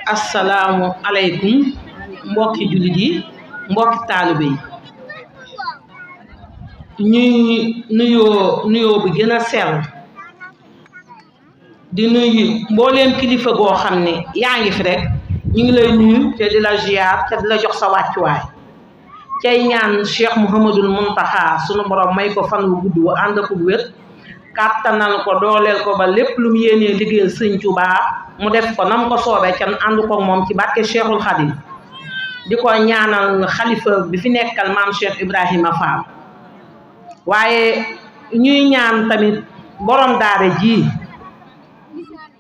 assalaamu aleykum mbokki jullit yi mbokki taalibe yi ñuy nuyoo bi gën a sell di nuyu mbooleem kilifa goo xam ne yaa ngi fi rek ñu ngi lay nuyu te di la ziyaar te di la jox sa wàccuwaay cay ñaan Cheikh Mouhamadul Muntaxa sunu borom may ko fan wu gudd wu ànd ak wér kàttanal ko dooleel ko ba lépp lu mu yéenee liggéeyal sëñ Tuubaa mu def ko nam ko soobee can ànd ko moom ci barke Cheikhul Khadim di ko ñaanal xalifa bi fi nekkal maam Cheikh Ibrahima Fall waaye ñuy ñaan tamit borom daara ji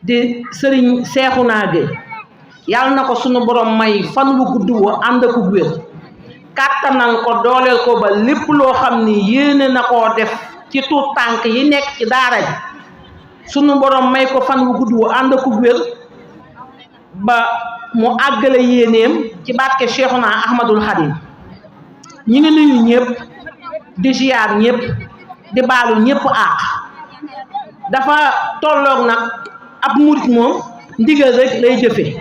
di sëriñ Seexuna Gey yàlla na ko sunu borom may fan wu gudd wu ànd ak wér kàttanal ko dooleel ko ba lépp loo xam ni yéene na koo def ci tuut tànk yi nekk ci daara ji sunu borom may ko fan wu gudd wu ànd ak wér ba mu àggale yéeneem ci barke Cheikhuna Ahmadul Khadim ñi ngi nuyu ñëpp di ziyaar ñëpp di baalu ñëpp àq dafa tolloog nag ab murit moom ndigal rek lay jëfe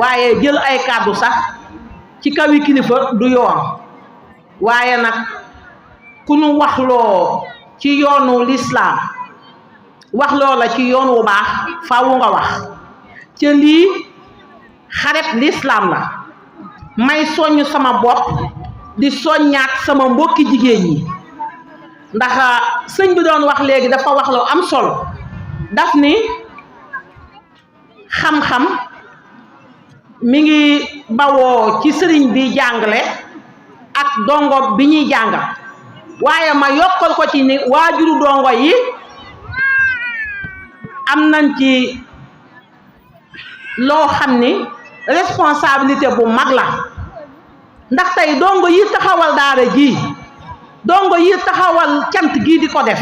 waaye jël ay kàddu sax ci kawi kilifa du yoon waaye nag ku nu waxloo ci yoonu lislaam wax loola ci yoon wu baax faawu nga wax ca lii xareb lislaam la may soññ sama bopp di soññaat sama mbokki jigéen ñi ndax sëñ bi doon wax léegi dafa wax lu am solo daf ni xam-xam mi ngi bawoo ci sëriñ bi jàngale ak dongo bi ñuy jàngal waaye ma yokkal ko ci ni waajuru dongo yi am nañ ci loo xam ni responsabilité bu mag la ndax tey dongo yi taxawal daara ji dongo yi taxawal cant gii di ko def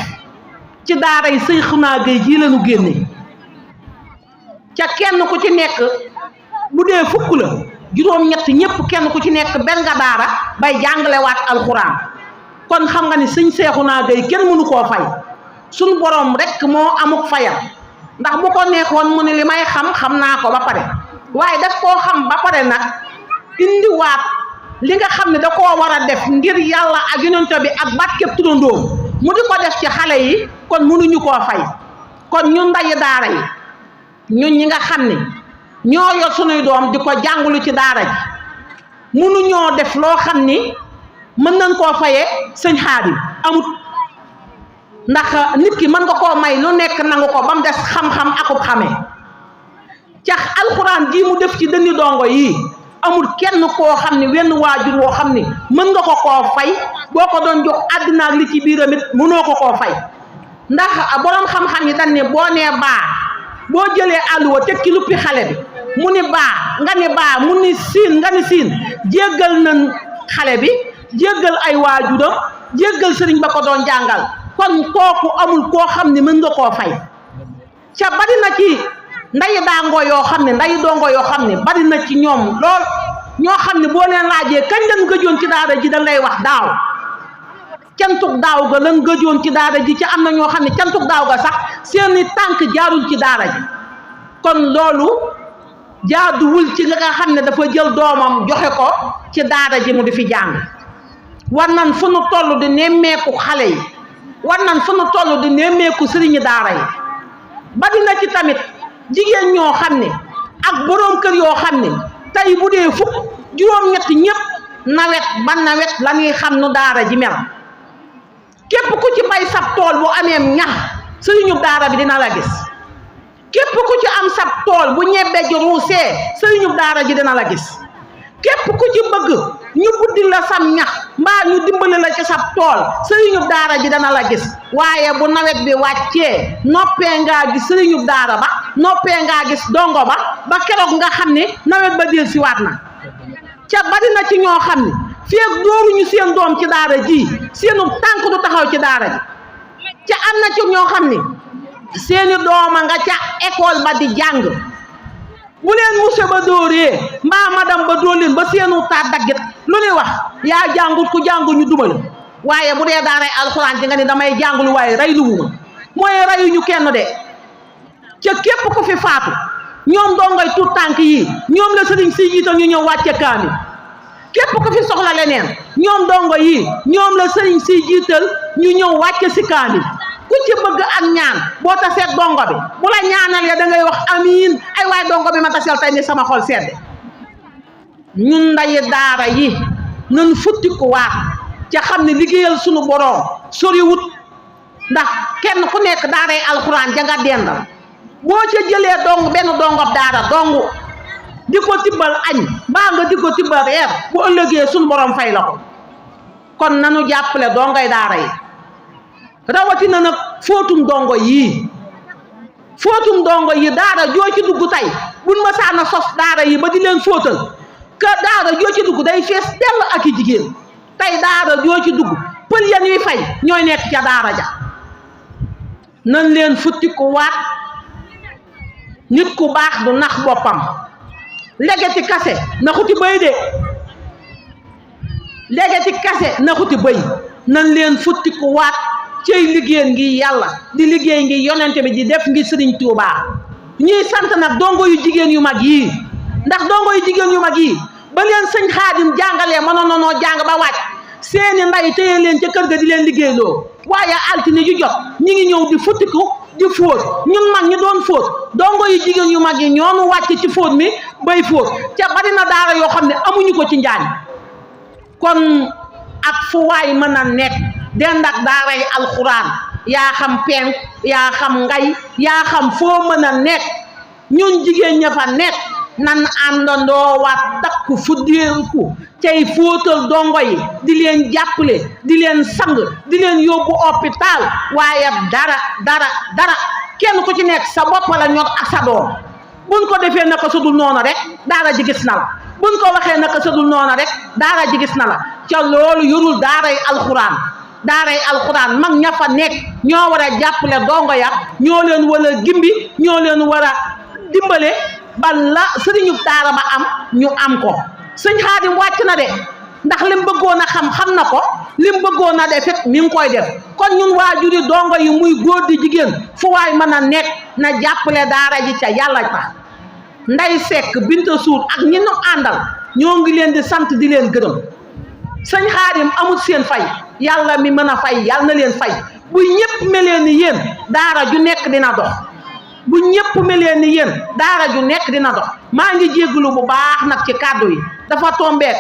ci daara yi Seexuna Gey ji lañu génne ca kenn ku ci nekk bu dee fukk la juróom-ñett ñëpp kenn ku ci nekk benn nga daara bay jàngalewaat alxuraan kon xam nga ni sëñ Seexuna Gey kenn mënu koo fay suñ borom rek moo amuk fayal ndax bu ko neexoon mu ne li may xam naa ko ba pare waaye daf koo xam ba pare nag indiwaat li nga xam ne da koo war a def ngir yàlla ak yonent bi ak barkeb turandoom mu di ko def ci xale yi kon mënuñu koo fay kon ñun ndayi daara yi ñun ñi nga xam ne ñoo yor sunuy doom di ko jàngulu ci daara ji mënuñoo def loo xam ni mën nañ koo fayee sëñ Xaadim amut ndax nit ki mën nga koo may lu nekk nangu ko ba mu des xam-xam akub xamee cax alxuraan ji mu def ci dënni dongo yi amul kenn koo xam ne wenn waajur woo xam ne mën nga ko koo fay boo ko doon jox àddina ak li ci biiram it mënoo ko koo fay ndax borom xam-xam yi dañ ne boo nee baa boo jëlee àlluwa teg ci luppi xale bi mu ni baa nga ni baa mu ni siin nga ni siin jéggal nañ xale bi jéggal ay waajuram jéggal sëriñ ba ko doon jàngal kon kooku amul koo xam ne mën nga koo fay ca bari na ci ndayi daango yoo xam ne ndayi dongo yoo xam ne bari na ci ñoom lool ñoo xam ne boo leen laajee kañ lañ gëjoon ci daara ji da ngay wax daaw cantug daaw ga lañ gëjoon ci daara ji ci am na ñoo xam ne cantug daaw ga sax seeni tànk jaarul ci daara ji kon loolu jaaduwul ci nga xam ne dafa jël doomam joxe ko ci daara ji mu di fi jàng war nañ fu nu toll di nemmeeku xale yi war nañ fu nu toll di nemmeeku sëriñi daara yi bari na ci tamit jigéen ñoo xam ne ak boroom kër yoo xam ne tey bu dee fukk juróom-ñett ñëpp nawet ba nawet la ñuy xam nu daara ji mel képp ku ci bay sab tool bu ameem ñax sëriñu daara bi dina la gis képp ku ci am sab tool bu ñebbe ji ruusee sëriñu daara ji dina la gis képp ku ci bëgg ñu buddi la sam ñax mbaa ñu dimbali la ci sab tool sëriñu daara ji dana la gis waaye bu nawet bi wàccee noppee ngaa gis sëriñu daara ba noppee ngaa gis dongo ba keroog nga xam ne nawet ba del si waat na ca bari na ci ñoo xam ne feeg dooruñu seen doom ci daara ji seenu tànk du taxaw ci daara ji ca am na ci ñoo xam ne seeni dooma nga ca école ba di jàng bu leen monsieur ba dóoree mbaa madame ba dóor leen ba seenu taat daggit lu ñuy wax yaa jàngut ku jàngu ñu duma la waaye bu dee daaray alxuraan ji nga ni damay jàngulu waaye rey luwuma mooy reyuñu kenn de ca képp ku fi faatu ñoom dongoy tuut tànk yi ñoom la sëriñ si jiital ñu ñëw wàcce kaamil képp ku fi soxla leneen ñoom dongo yi ñoom la sëriñ si jiital ñu ñëw wàcce si kaamil ku ci bëgg ak ñaan boo taseeg dongo bi bu la ñaanalee da ngay wax amiin ay waay dongo bi ma taseel tey ni sama xol sedd ñun ndayi daara yi nan futtiku waat ca xam ne liggéeyal sunu boroom soriwut ndax kenn ku nekk daaray alxuraan ja nga dendal boo ca jëlee dong benn dongob daara dong di ko tibbal añ mbaa nga di ko tibbal reer bu ëllëgee sunu boroom fay la ko kon nanu jàppale dongay daara yi rawatina nag fóotum dongo yii daara joo ci dugg tey buñ ma saana sos daara yi ba di leen fóotal que daara joo ci dugg day fees dell ak i jigéen tey daara joo ci dugg pël ya ñuy fay ñooy nekk ca daara ja nan leen futtiku waat nit ku baax du nax boppam legeti kase naxuti bëy de legeti kase naxuti bëy nan leen futtiku waat cey liggéey ngi yàlla di liggéey ngi yonente bi di def ngi sëriñ Tuubaa ñuy sant nag dongo yu jigéen yu mag yii ndax dongo yu jigéen yu mag yii ba leen sëñ Xaadim jàngalee mënoon noo jàng ba wàcc seeni nday téye leen ca kër ga di leen liggéeyloo waaye altine ju jot ñi ngi ñëw di futtiku di fóot ñun mag ñi doon fóot dongo yu jigéen yu mag yi ñoonu wàcc ci fóot mi bay fóot ca bari na daara yoo xam ne amuñu ko ci njaañ kon ak fu waay mën a nekk dend ak daaray alxuraan yaa xam penk yaa xam ngay yaa xam foo mën a nekk ñun jigéen ña fa nekk nan àndandoo waat takku fuddeeku cay fóotal dongo yi di leen jàppale di leen sang di leen yóbbu hôpital waaye dara kenn ku ci nekk sa bopp la ñor ak sa doom buñ ko defee naka sudul noonu rek daara ji gis na la buñ ko waxee naka sudul noonu rek daara ji gis na la ca loolu yorul daaray alxuraan mag ña fa nekk ñoo war a jàppale dongo ya ñoo leen war a gimbi ñoo leen war a dimbale ba la sëriñu daara ba am ñu am ko sëñ Xaadim wàcc na de ndax lim bëggoon a xam na ko lim bëggoon a def it mi ngi koy def kon ñun waajuri dongo yi muy góor di jigéen fu waay mën a nekk na jàppale daara ji ca yàlla tax nday sekk binta suur ak ñi nu àndal ñoo ngi leen di sant di leen gërëm sëñ Xaadim amul seen fay yàlla mi mën a fay yàlla na leen fay bu ñëpp melee ni yéen daara ju nekk dina dox bu ñëpp melee ni yéen daara ju nekk dina dox maa ngi jégglu bu baax nag ci kàddu yi dafa tombeek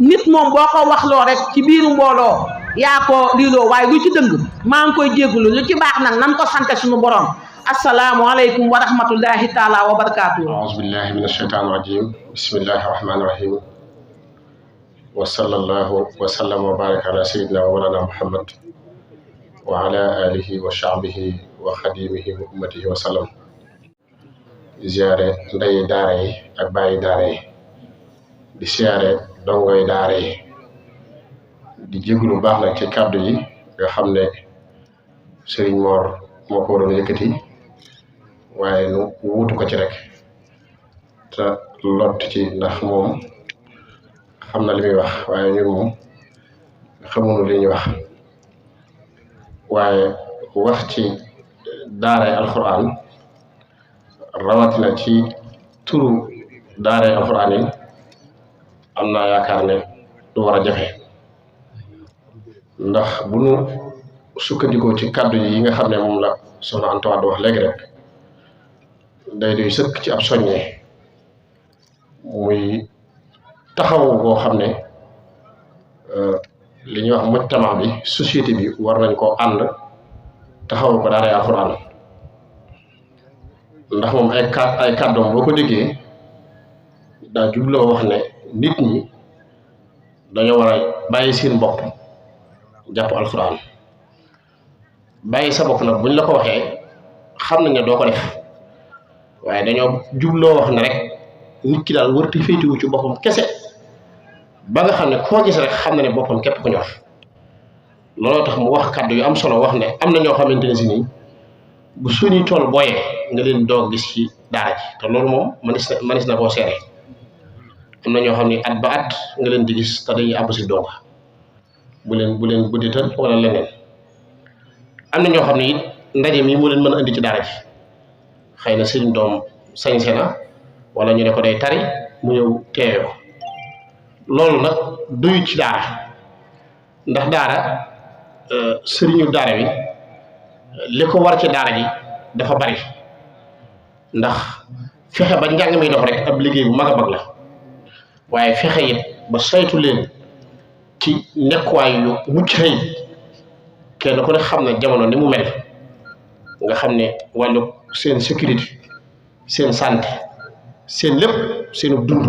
nit moom boo ko waxloo rek ci biiru mbooloo yaa ko liiloo waaye lu ci dëng maa ngi koy jégglu lu ci baax nag nan ko sante suñu borom assalaamu aleykum wa rahmatullahi taala wa barakaatu aouzu billahi min ashaytaan rajim bismillahi rahmani rahim wa sallallahu wa sallam wa baraka ala sayyidina wa mawlana muhammad wa ala alihi wa sahbihi wa xadimihi wa ummatihi wa sallam ziyaare ndeyi daara yi ak bàyyi daara yi di siyaare dongoy daara yi di jégalu baax nag ci kàddu yi nga xam ne sëriñ Mor moo ko waroon yëkkati waaye nu wuutu ko ci rek te lott ci ndax moom xam na li muy wax waaye ñun moom xamuñu li ñuy wax waaye wax ci daaray alxuraan rawatina ci turu daaray alxuraan yi am naa yaakaar ne du war a jafe ndax bu nu sukkandikoo ci kàddu yi nga xam ne moom la soxna Anta Wade wax léegi rek day doy sëkk ci ab soññee muy taxaw boo xam ne li ñuy wax mujtama bi société bi war nañ koo ànd taxaw ko daaray alxuraan ndax moom ay kàddoom boo ko déggee daa jubloo wax ne nit ñi dañoo war a bàyyi seen bopp jàpp alxuraan bàyyi sa bopp nag buñ la ko waxee xam nañ ne doo ko def waaye dañoo jubloo wax ne rek nit ki daal wërti féetiwu ci boppam kese ba nga xam ne koo gis rek xam na ne boppam képp ko ñor looloo tax mu wax kàddu yu am solo wax ne am na ñoo xamante ne si nii bu suñuy tool booyee nga leen doog gis ci daara ji te loolu moom manis na koo seere am na ñoo xam ne at ba at nga leen di gis te dañuy àbb si donga bu leen buddital wala leneen am na ñoo xam ne it ndaje mi moo leen mën a indi ci daara ji xëy na seen doom sañse na wala ñu ne ko day tari mu ñëw teewe ko loolu nag doyut ci daara ndax daara sëriñu daara bi li ko war ci daara ji dafa bari ndax fexe ba njàng mi dox rek ab liggéey bu mag a mag la waaye fexe it ba saytu leen ci nekkuwaay yu mucc xëy kenn ku ne xam ne jamono ni mu mel nga xam ne wàllu seen sécurité seen santé seen lépp seenu dund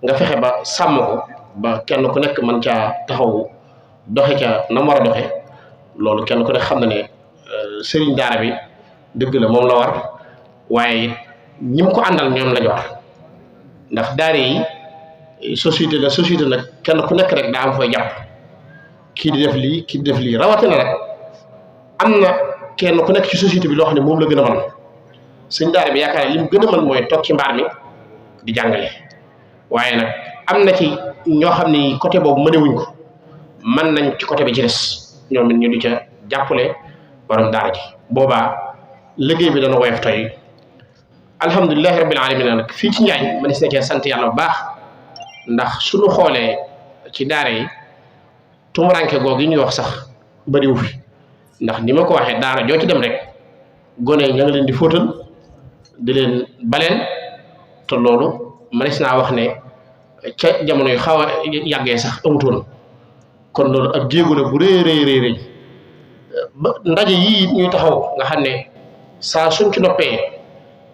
nga fexe ba sàmm ko ba kenn ku nekk mën caa taxaw doxe ca na mu war a doxe loolu kenn ku ne xam na ne sëriñ daara bi dëgg la moom la war waaye ñi mu ko àndal ñoom lañu war ndax daara yi société la société nag kenn ku nekk rek daa am fooy jàpp kii di def lii kii di def lii rawatina nag am na kenn ku nekk ci société bi loo xam ne moom la gën a mën sëñ daara bi yaakaar li mu gën a mën mooy toog ci mbaar mi di jàngale waaye nag am na ci ñoo xam ne côté boobu mënewuñ ko mën nañ ci côté bi ci des ñoom it ñu di ca jàppale borom daara ji boobaa liggéey bi dana woyof toy alhamdulilahi rabbil alamin nag fii ci Njaañ ma ne si nekkee sant yàlla bu baax ndax suñu xoolee ci daara yi tumuranke googu yi ñuy wax sax bariwu fi ndax ni ma ko waxee daara joo ci dem rek gone yi ña nga leen di fóotal di leen baleen te loolu manis naa wax ne ca jamono yu xaw a yàggee sax amutoon kon loolu ab jéego la bu rëy ba ndaje yii ñuy taxaw nga xam ne saa suñ ci noppee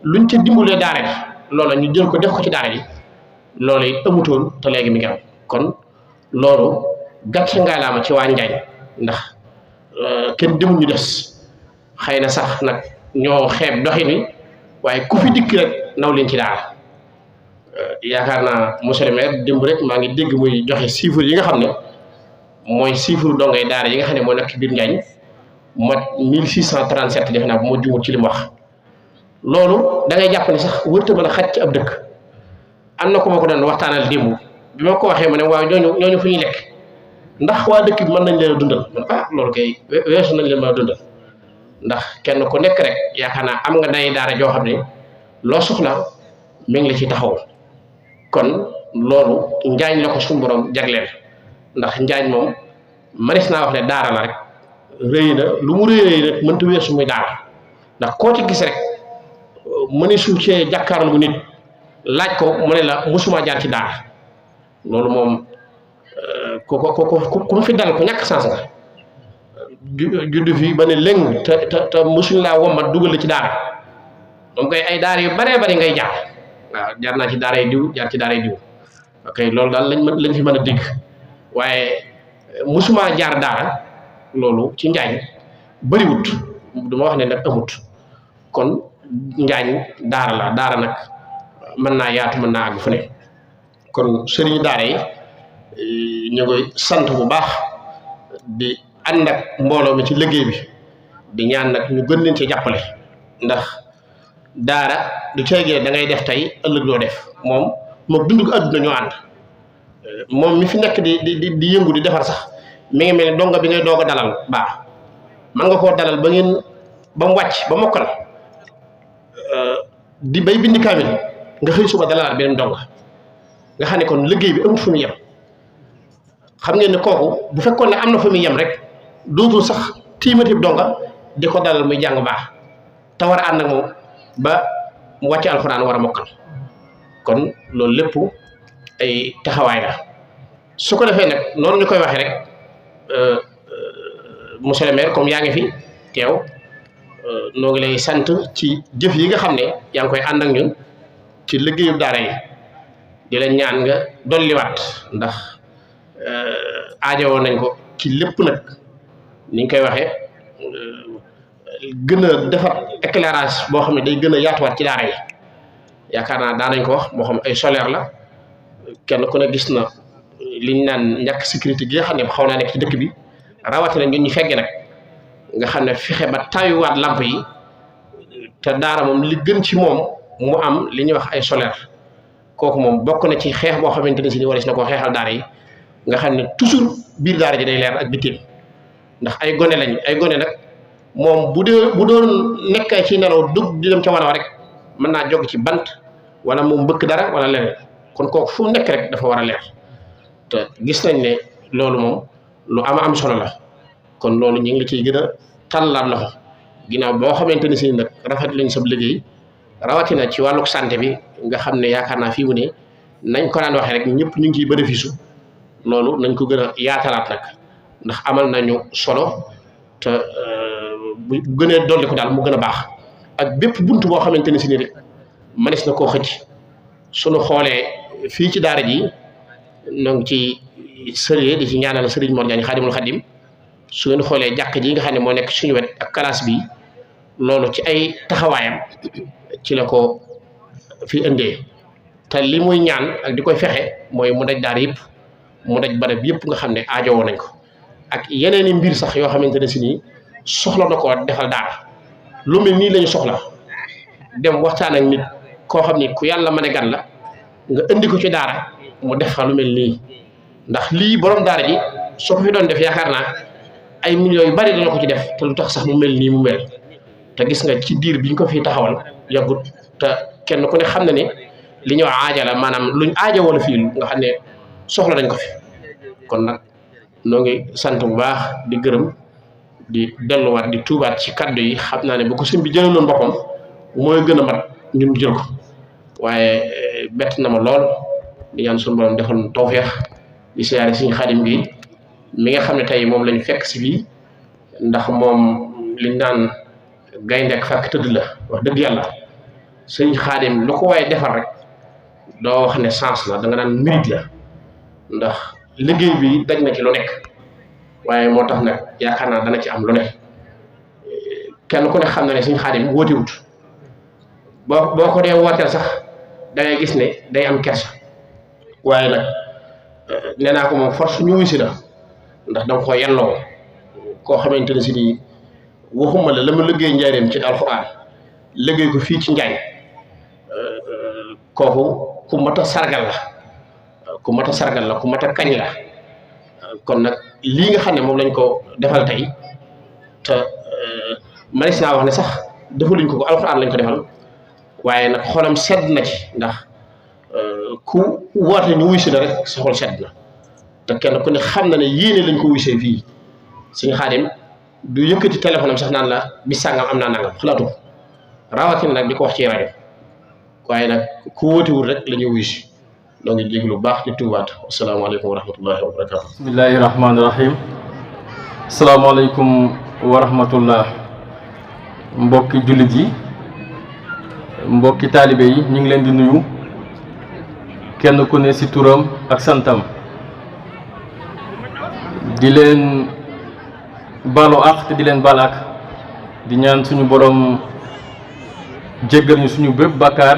luñ ca dimbalee daara ji loola ñu jël ko def ko ci daara ji loolu it amutoon te léegi mi ngi am kon loolu gàcce ngaalaama ci waa Njaañ ndax kenn demul ñu des xëy na sax nag ñoo xeeb doxin wi waaye ku fi dikk rek naw leen ci daara yaakaar naa monsieur le maire démb rek maa ngi dégg muy joxe chiffres yi nga xam ne mooy chiffre dongay daara yi nga xam ne moo nekk biir Njaañ mot 1637 defe naa bu ma jumul ci li mu wax loolu da ngay jàpp ne sax wërta mën a xaj ci ab dëkk am na ko ma ko doon waxtaanal démb bi ma ko waxee ma ne waaw ñooñu fu ñuy lekk ndax waa dëkk bi mën nañ leen a dundal man loolu kay weesu nañ leen mën a dundal ndax kenn ku nekk rek yaakaar naa am nga nay daara joo xam ne loo soxla mi ngi la ci taxaw kon loolu Njaañ la ko suñu borom jagleel ndax Njaañ moom manis naa wax ne daara la rek rëy na lu mu rëy rek mënta weesu muy daara ndax koo ci gis rek mënisu cee jàkkaarloo bu nit laaj ko mu ne la musuma jaar ci daara loolu moom ku mu fi dal ku ñàkk sens nga juddu fi ba ne léng te musuñ laa wommat dugal la ci daara moom koy ay daara yu baree bari ngay jaar waaw jaar naa ci daara yi diw jaar ci daara yi diw ok loolu daal lañ fi mën a dégg waaye musuma jaar daara loolu ci Njaañ bariwut duma wax ne nag amut kon Njaañ daara la daara nag mën naa yaatu mën naa àgg fu ne kon sëriñu daara yi ñu ngi sant bu baax di ànd ak mbooloo mi ci liggéey bi di ñaan nag ñu gën leen ci jàppale ndax daara du ceegee da ngay def tey ëllëg doo def moom dund ko àdduna ñoo ànd moom mi fi nekk di yëngu di defar sax mi ngi mel ni donga bi ngay doog a dalal baax man nga koo dalal ba mu wàcc ba mokkal di bay bindi kaamil nga xëy suba dalalaat beneen donga nga xam ne kon liggéey bi amut fu mu yem xam ngeen ne kooku bu fekkoon ne am na fu mu yem rek dootul sax tiimati donga di ko dalal muy jàng baax te war a ànd ak moom ba mu wàcc alxuraan war a mokkal kon loolu lépp ay taxawaay la su ko defee nag noonu ñu koy waxee rek monsieur le maire comme yaa ngi fi teew noo ngi lay sant ci jëf yi nga xam ne yaa ngi koy ànd ak ñun ci liggéeyu daara yi di la ñaan nga dolliwaat ndax aajowoo nañ ko ci lépp nag ni ñu koy waxee gën a defar éclairage boo xam ne day gën a yaatuwaat ci daara yi yaakaar naa daanañ ko wax moo xam ay solaire la kenn ku ne gis na liñ naan ñàkk sécurité gi nga xam ne xaw naa nekk ci dëkk bi rawatina ñun ñu fegge nag nga xam ne fexe ba tayuwaat lamp yi te daara moom li gën ci moom mu am li ñuy wax ay solaire kooku moom bokk na ci xeex boo xamante ne si ni waris na koo xeexal daara yi nga xam ne toujours biir daara ji day leer ak bitim ndax ay gone lañ ay gone nag moom bu doon nekk ci nelaw dugg di dem ca wana rek mën naa jóg ci bant wala mu mbëkk dara wala leneen kon kooku fu nekk rek dafa war a leer te gis nañ ne loolu moom lu am solo la kon loolu ñu ngi la ciy gën a tàllaat loxo ginnaaw boo xamante ni si nag rafet lañ sab liggéey rawatina ci wàlluk santé bi nga xam ne yaakaar naa fii mu ne nañ ko daan waxee rek ñëpp ñu ngi ciy bénéfice loolu nañ ko gën a yaatalaat nag ndax amal nañu solo te bu gënee dolli ko daal mu gën a baax ak bépp bunt boo xamante ni si ni rek manis na koo xëcc suñu xoolee fii ci daara ji ñoo ngi ci sëree di ci ñaanal Serigne Mor Diagne Xaadimul Xaadim su ngeen xoolee jàkk ji nga xam ne moo nekk suñu wet ak classe bi loolu ci ay taxawaayam ci la ko fi indee te li muy ñaan ak di koy fexe mooy mu daj daara yëpp mu daj barab yëpp nga xam ne aajowoo nañ ko ak yeneen i mbir sax yoo xamante ne si nii soxla na koo defal daara lu mel nii lañu soxla dem waxtaan ak nit koo xam ni ku yàlla mën a gan la nga indi ko ci daara mu def fa lu mel nii ndax lii borom daara ji soo ko fi doon def yaakaar naa ay millions yu bari dana ko ci def te lu tax sax mu mel nii mu mel te gis nga ci diir biñ ko fi taxawal yàggut te kenn ku ne xam na ne li ñuy wax aaja la maanaam luñ aaja wala fii nga xam ne soxla nañ ko fi kon nag noo ngi sant bu baax di gërëm di delluwaat di tuubaat ci kaddu yi xam naa ne bu ko sëñ bi jëlaloon boppam mooy gën a mat ñun jël ko waaye bett na ma lool di ñaan suñu borom defal tawfeex di siyaare suñu Xaadim bi mi nga xam ne tey moom lañ fekk si bii ndax moom liñ naan gaynde ak fàkk tëdd la wax dëgg yàlla sëñ Xaadim lu ko waaye defal rek doo wax ne chance la da nga naan mérite la ndax liggéey bi daj na ci lu nekk waaye moo tax nag yaakaar naa dana ci am lu nekk kenn ku ne xam na ne sëñ Xaadim wóotewut boo ko dee wooteel sax da ngay gis ne day am kersa waaye nag nee naa ko moom force ñu wisi la ndax danga ko yelloo koo xamante ne si nii waxuma la ma liggéey njaareem ci alxuraan liggéey ko fii ci Njaañ kooku ku mat a sargal la ku mat a kañ la kon nag lii nga xam ne moom lañ ko defal tey te manis naa wax ne sax defaluñ ko alxuraan lañ ko defal waaye nag xolam sedd na ci ndax ku woote ñu wuy si la rek sa xol sedd na te kenn ku ne xam na ne yéene lañ ko wuysee fii Sëñ Xaadim du yëkkati téléphone am sax naan la bis sàngam am naa nangam xalaatu rawatina nag di ko wax ci rajo waaye nag ku wóotewul rek la ñuy wuy si doo ngi jéglu lu baax di tuubaat asalaamaaleykum wa rahmatullahi wa barakaatu. bismillahi rahmaani rahim. asalaamaaleykum wa rahmatullah. mbokki jullit yi mbokki taalibe yi ñu ngi leen di nuyu kenn ku ne ci turam ak santam di leen baalu àq te di leen baal àq di ñaan suñu borom jéggal ñu suñu bépp bàkkaar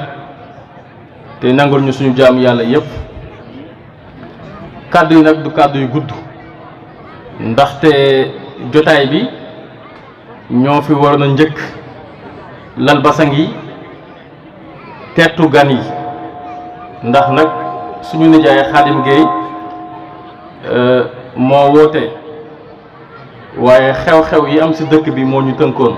te nangul ñu suñu jaamu yàlla yépp kàddu yi nag du kàddu yu gudd ndaxte jotaay bi ñoo fi waroon a njëkk lal basang yi teertu gan yi ndax nag suñu nijaay Xaadim Géey moo woote waaye xew-xew yi am ci dëkk bi moo ñu tënkoon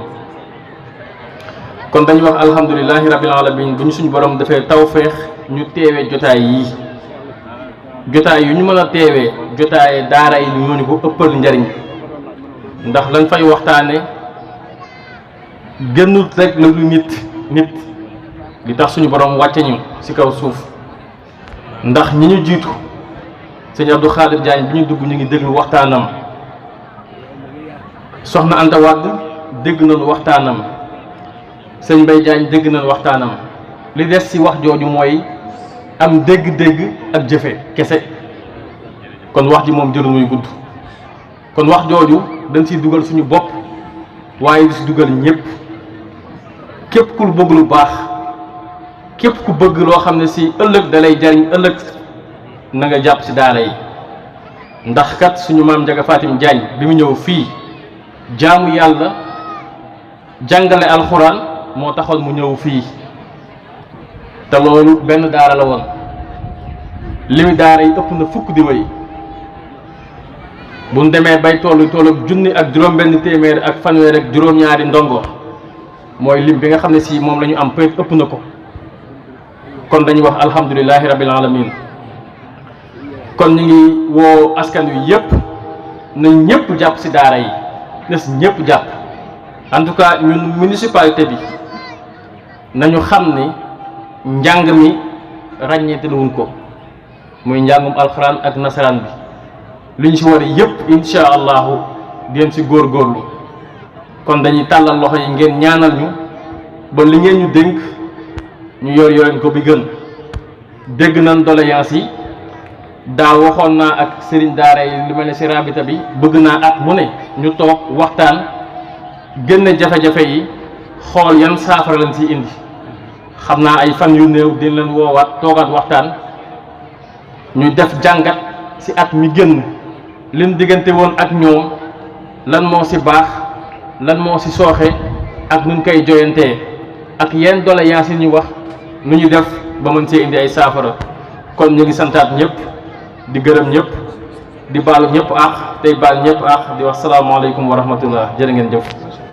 kon dañuy wax alhamdulilahi rabbil alamin bu ñu suñu borom dafay tawféex ñu teewee jotaay yi jotaay yu ñu mën a teewee jotaay daara yi ñoo ñu ko ëppal njariñ ndax lañ fay waxtaane gënut rek la lu nit li tax suñu borom wàcce ñu ci kaw suuf ndax ñi ñu jiitu sëñ Abdou Khadir Diagne bi ñu dugg ñu ngi déglu waxtaanam soxna Anta Wade dégg nañu waxtaanam sëñ Mbaye Diagne dégg nañu waxtaanam li des ci wax jooju mooy am dégg-dégg ak jëfe kese kon wax ji moom jëlu muy gudd kon wax jooju dañ ciy dugal suñu bopp waaye di ci dugal ñépp képp ku bëgg lu baax képp ku bëgg loo xam ne ci ëllëg da lay jariñ ëllëg na nga jàpp ci daara yi ndax kat suñu maam Njaga Fatim Jaañ bi mu ñëw fii jaamu yàlla jàngale alxuraan moo taxoon mu ñëw fii te loolu benn daara la woon limi daara yi ëpp na fukk di wéy buñ demee bay tollu ak junni ak juróom benn téeméer ak fanweer ak juróom-ñaari ndongo mooy lim bi nga xam ne si moom la ñu am peut-être ëpp na ko kon dañuy wax alhamdulilahi rabbil alamin kon ñu ngi woo askan wi yëpp na ñëpp jàpp si daara yi na si ñëpp jàpp en tout cas ñun municipalité bi nañu xam ni njàng mi ràññeete wuñ ko muy njàngum alxuraan ak nasaraan bi li ñu si war yëpp insha allahu di si góorgóorlu kon dañuy tàllal loxo yi ngeen ñaanal ñu ba li ngeen ñu dénk ñu yor ko bi gën dégg nañ doléance yi daaw waxoon naa ak sëriñ daara yi lu mel ne si rabita bi bëgg naa at mu ne ñu toog waxtaan génne jafe-jafe yi xool yan saafara lañ si indi xam naa ay fan yu néew dina leen woowaat toogaat waxtaan ñu def jàngat si at mi génn leen diggante woon ak ñoom lan moo si baax lan moo si sooxe ak nuñ koy joyantee ak yenn doléance yi ñu wax nu ñu def ba mën see indi ay saafara kon ñu ngi santaat ñëpp di gërëm ñëpp di baalu ñëpp ak tey baal ñëpp ak di wax salaamaaleykum wa rahmatullah jërë ngeen jëf